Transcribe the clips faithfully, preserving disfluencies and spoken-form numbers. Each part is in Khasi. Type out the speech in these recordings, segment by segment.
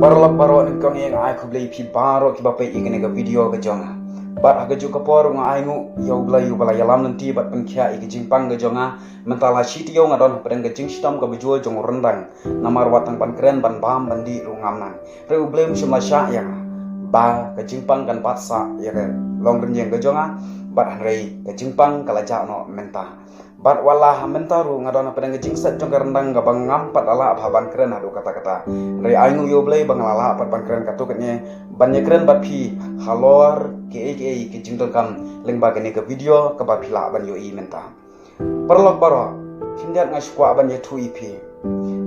Paralok baroh, nyngkong eh nga ai khublei ïa phi baroh kiba peit ïa kane ka video ka jong nga. Bad ha kajuh ka por nga ai nguh ïa U Blei uba la ïalam lynti bad pynkhiah ïa ka jingpang ka jong nga. Mynta la shi taïew nga don hapdeng ka jingshitom kaba jur jong u ryndang. Namar wat tang ban kren, ban bam, ban dih ruh ngam nang. Hynrei U Blei um shym la shah ïa nga ba ka jingpang kan bat sah ïa ka longrynïeng ka jong nga. Bad hynrei ka jingpang ka la jah noh mynta. Bad wat la ha mynta ruh nga don hapdeng ka jingset jong ka ryndang kaba ngam pat lah bha ban kren haduh katta katta. Hynrei ai nguh ïa U Blei ba nga la lah pat ban kren katto katne, ban ïakren bad phi halor kiei kiei ki jingdonkam lyngba kane ka video kaba phi lah ban ïohi mynta. Paralok baroh, khyndiat nga shu kwah ban ïathuh ïa phi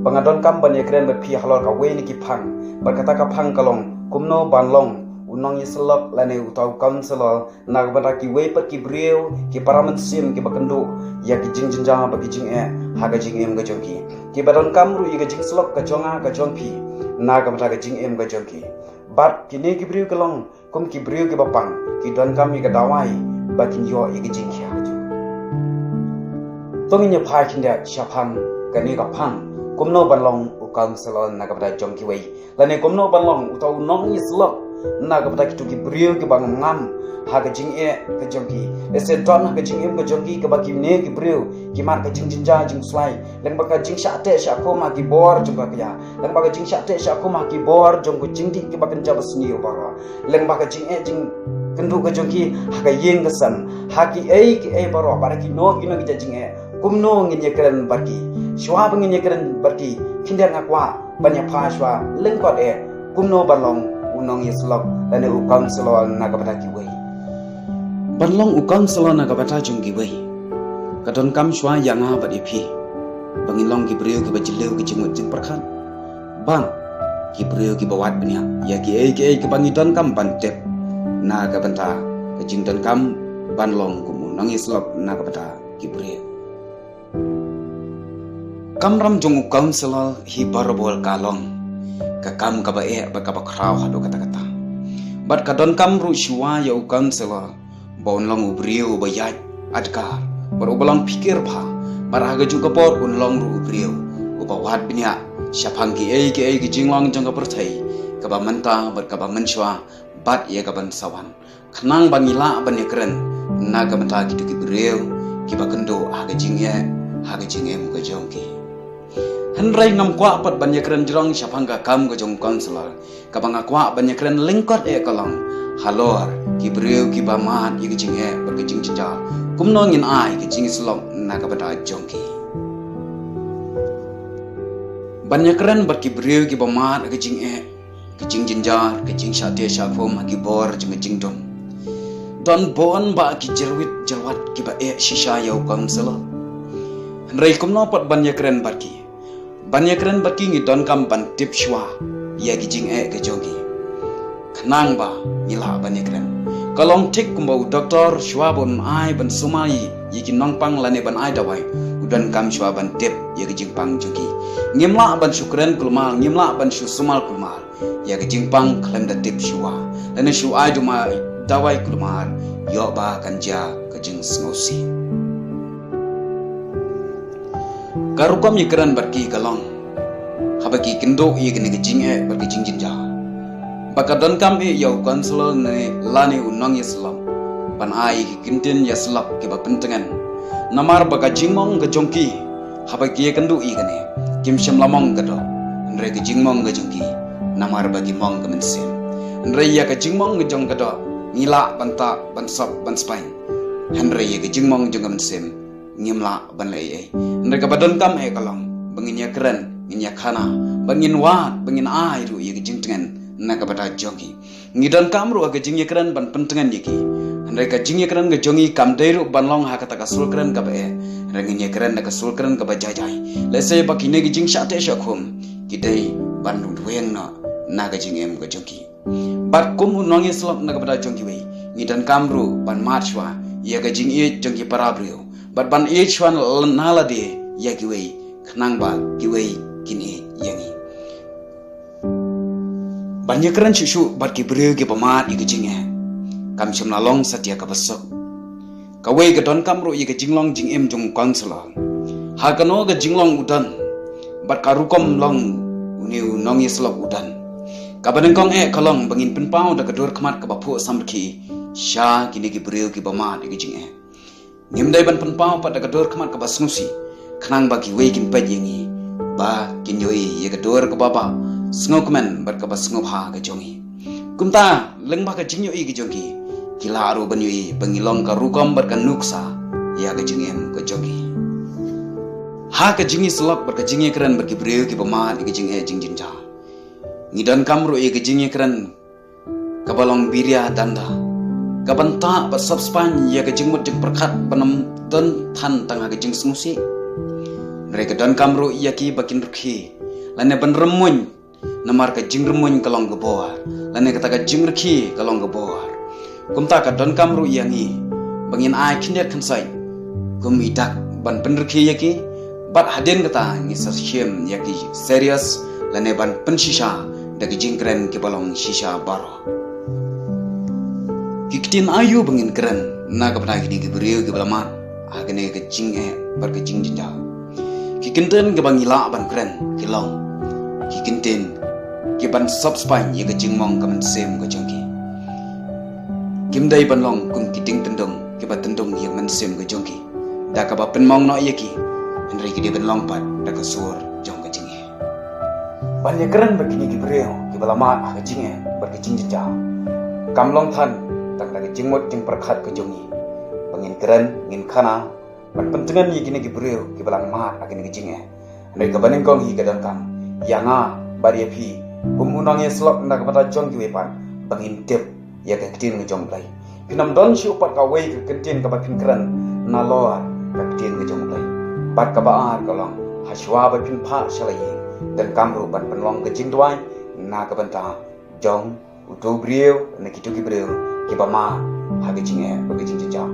ba nga donkam ban ïakren bad phi halor kawei na ki phang. Bad kata ka phang ka long kumno ban long u nongïasyllok lane uta u counsellor na ka bynta kiwei pat ki briew, ki para mynsiem kiba kynduh ïa ki jingjynjar bad ki jingeh ha ka jingim ka jong ki. Kiba donkam ruh ïa ka jingsyllok ka jong nga ka jong phi na ka bynta ka jingim ka jong ki. Bad kine ki briew ki long kum ki briew kiba pang, ki donkam ïa ka dawai ba kin ïoh ïa ka jingkhia ka jong. To ngin ïa phai khyndiat shaphang kane ka phang, kumno ban long u counsellor na ka bynta jong kiwei, lane kumno ban long uta u nongïasyllok na ka bynta kito ki briew kiba ngam ha ka jingeh ka jong ki. Lehse don ha ka jingim ka jong ki kaba kine ki briew ki mad ka jingjynjar jingkhuslai lyngba ka jingshah teh shah khum ha ki bor jong ka kjat, lyngba ka jingshah teh shah khum ha ki bor jong ka jingdih kiba kynja ba sniew baroh, lyngba ka jingeh jingkynduh ka jong ki ha ka ïing ka sem, ha kiei kiei baroh, bad ha kino kino ki jait jingeh. Kumno ngin ïakren bad ki? Shuwa ba ngin ïakren bad ki, khyndiat nga kwah ban ïa phai shuwa lyngkot eh kumno ban long u nongïasyllok lane u counsellor na ka bynta kiwei. Ban long u counsellor na ka bynta jong kiwei, ka donkam shuwa ïa nga bad ïa phi ba ngin long ki briew kiba jylliew ki jingmut jingpyrkhat, bad ki briew kiba wad bniah ïa kiei kiei kiba ngi donkam ban tip na ka bynta ka jingdonkam ban long kum u nongïasyllok na ka bynta ki briew. Kamram jong u counsellor hi barabor ka long ka kam kaba eh bad kaba khraw haduh katta katta. Bad ka donkam ruh shuwa ïa u counsellor ba un long u briew uba ïaid adkar bad uba long phikir bha, bad ha kajuh ka por un long ruh u briew uba wad bniah shaphang kiei kiei ki jinglong jong ka pyrthei, kaba mynta bad kaba mynshuwa bad ïa ka ban sa wan, khnang ba ngi lah ban ïakren na ka bynta kito ki briew kiba kynduh ha ka jingeh ha ka jingim ka jong ki. Hynrei ngam kwah pat ban ïakren jrong shaphang ka kam ka jong u counsellor. Kaba nga kwah ban ïakren lyngkot eh ka long halor ki briew kiba mad ïa ka jingeh bad ka jingjynjar, kumno ngin ai ka jingïasyllok na ka bynta jong ki. Ban ïakren bad ki briew kiba mad ïa ka jingeh, ka jingjynjar, ka jingshah teh shah khum ha ki bor jong ka jingdum, don bun bah ki jyrwit jyrwat kiba eh shisha ïa u counsellor. Hynrei kumno pat ban ïakren bad ki? Ban ïakren bad ki ngi donkam ban tip shuwa ïa ki jingeh ka jong ki, khnang ba ngi lah ban ïakren. Ka long thik kumba u doktor shuwa ba un ai ban sumar ïa ki nongpang lane ban ai dawai, u donkam shuwa ban tip ïa ki jingpang jong ki. Ngim lah ban shu kren kulmar, ngim lah ban shu sumar kulmar ïa ka jingpang khlem da tip shuwa, lane shu ai duma dawai kulmar ïoh ba kan jia ka jingsngewsih. Ka rukom ïakren bad ki ka long haba ki kynduh ïa kane ka jingeh bad ka jingjynjar, ba ka donkam eh ïa u counsellor ne lane u nongïasyllok ban ai ïa ki kyntien ïasyllok kiba pyntngen. Namar ba ka jingmong ka jong ki haba ki ïakynduh ïa kane, kim shym la mong ka doh, hynrei ka jingmong ka jong ki namar ba ki mong ka mynsiem. Hynrei ïa ka jingmong ka jong ka doh ngi lah ban tah, ban sop, ban spaiñ, hynrei ïa ka jingmong jong ka mynsiem ngim lah ban leh ei ei. Hynrei kaba donkam eh ka long ba ngin ïakren, ngin ïakhana, ba ngin wad, ba ngin ai ruh ïa ka jingtngen na ka bynta jong ki. Ngi donkam ruh ha ka jingïakren ban pyntngen ïa ki. Hynrei ka jingïakren ka jong ngi kam dei ruh ban long ha kata ka sur kren kaba eh, hynrei ngin ïakren da ka sur kren kaba jai jai. Lehse ba kine ki jingshah teh shah khum ki dei ban duweng noh na ka jingim ka jong ki. Bad kum u nongïasyllok na ka bynta jong kiwei, ngi donkam ruh ban mad shuwa ïa ka jingïeit jong ki para briew, bad ban ïeit shuwa na lade ïa kiwei, khnang ba kiwei kin ïeit ïa ngi. Ban ïakren shuh shuh bad ki briew kiba mad ïa ka jingeh kam shym la long satia kaba suk. Kawei ka donkam ruh ïa ka jinglong jingim jong u counsellor. Ha kano ka jinglong u don, bad ka rukom long une u nongïasyllok u don, Kaba nyngkong eh ka long ba ngin pynpaw da ka dur khmat kaba phuh samrkhie sha kine ki briew kiba mad ïa ka jingeh. Ngim dei ban pynpaw pat da ka dur khmat kaba sngewsih, khnang ba kiwei kin peit ïa ngi ba kin ïohi ïa ka dur kaba bah, sngewkmen bad kaba sngewbha ka jong ngi. Kumta lyngba ka jingïohi ka jong ki, ki lah ruh ban ïohi ba ngi long ka rukom bad ka nuksa ïa ka jingim ka jong ki. Ha ka jingïasyllok bad ka jingïakren bad ki briew kiba mad ïa ka jingeh jingjynjar, ngi donkam ruh ïa ka jingïakren kaba long biria danda, kaban tah bad sop spaiñ ïa ka jingmut jingpyrkhat ban ym don than tang ha ka jingsngewsih. Hynrei ka donkam ruh ïa ki ba kin rkhie lane ban rymmuiñ, namar ka jingrymmuiñ ka long ka bor, lane kata ka jingrkhie ka long ka bor. Kumta ka donkam ruh ïa ngi ba ngin ai khyndiat khynsoit kum i dak ban pynrkhie ïa ki, bad hadien kata ngi sa shim ïa ki serious lane ban pynshisha da ki jingkren kiba long shisha baroh. Ki ktien aïu ba ngin kren na ka bynta kine ki briew kiba la mad ha kane ka jingeh bad ka jingjynjar? Ki kyntien kiba ngi lah ban kren ki long ki kyntien kiban sop spaiñ ïa ka jingmong ka mynsiem ka jong ki. Kim dei ban long kum ki dieng tyndong kiba tyndong ïa ka mynsiem ka jong ki da kaba pynmong noh ïa ki, hynrei ki dei ban long pat da ka sur jong ka jingeh. Ban ïakren bad kine ki briew kiba la mad ha ka jingeh bad ka jingjynjar kam long than tang da ka jingmut jingpyrkhat ka jong ngi. Ba ngin kren, ngin khana ban pyntngen ïa kine ki briew kiba la mad ha kine ki jingeh. Hynrei kaba nyngkong hi ka donkam ïa nga bad ïa phi kum u nongïasyllok na ka bynta jong kiwei pat ba ngin tip ïa ka ktien ka jong U Blei. Phin ym don shuh pat kawei ka kyntien kaba phin kren nalor ka ktien ka jong U Blei. Bad kaba ar ka long, hashwa ba phin phah sha la ïing, donkam ruh ban pynlong ka jingduwai na ka bynta jong uto u briew ne kito ki briew kiba mad ha ka jingeh bad ka jingjynjar.